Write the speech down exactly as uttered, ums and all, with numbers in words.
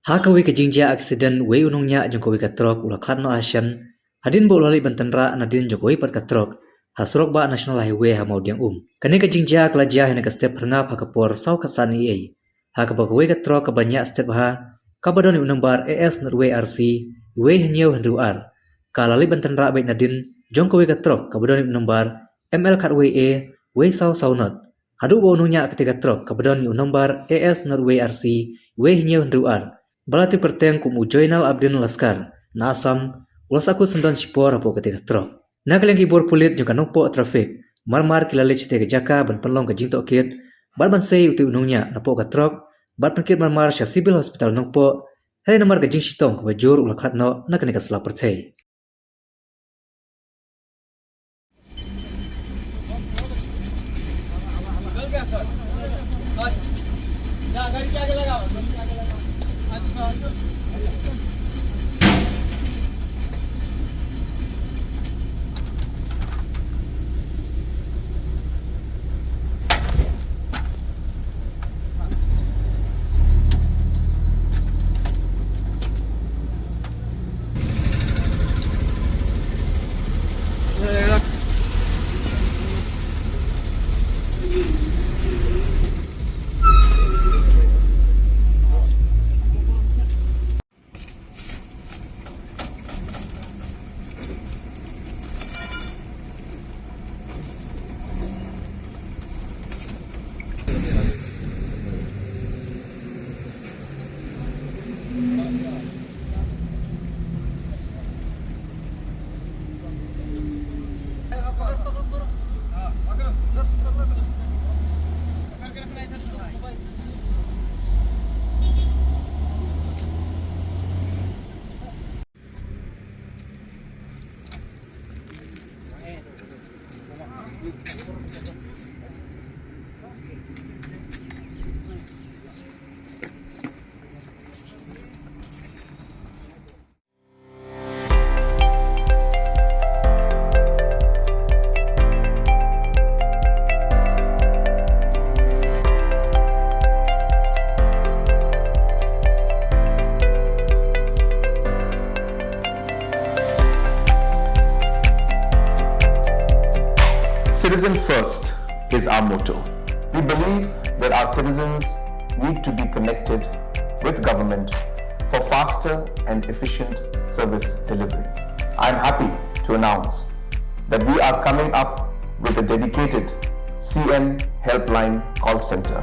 Ha kawei ka jingjia aksiden, wei u nongñiah jong kawei ka trok u la khlad noh ha shen hadien ba u la leit ban tynrah nadien jong kawei pat ka trok ha surok bah National Highway ha Mawdiangum. Kane ka jingjia ka la jia ha kane ka step phyrngap ha ka por saw khatsan eiei, ha kaba kawei ka trok kaba ñiah stet bha, kaba don ïa u nombar A S nod wei R C wei hynñiew hynriew ar, ka la leit ban tynrah beit nadien jong kawei ka trok kaba don ïa u nombar M L khatwei A wei saw saw nod, haduh ba u nongñiah katei ka trok kaba don ïa u nombar A S nod wei R C wei hynñiew hynriew ar, ba la tip kyrteng kum u Joinal Abdin Laskar na Assam, u la sahkut syndon shipor hapoh katei ka trok. Na ka liang ki bor pulit jong ka Nongpoh Traffic, marmar ki la leit shatei ka jaka ban pynlong ka jingtohkit bad ban sei ïa utei u nongñiah napoh ka trok, bad pynkit marmar sha Civil Hospital Nongpoh, hynrei namar ka jingshitom kaba jur u la khlad noh na kane ka sla pyrthei. Citizen first is our motto. We believe that our citizens need to be connected with government for faster and efficient service delivery. I am happy to announce that we are coming up with a dedicated C M Helpline call center.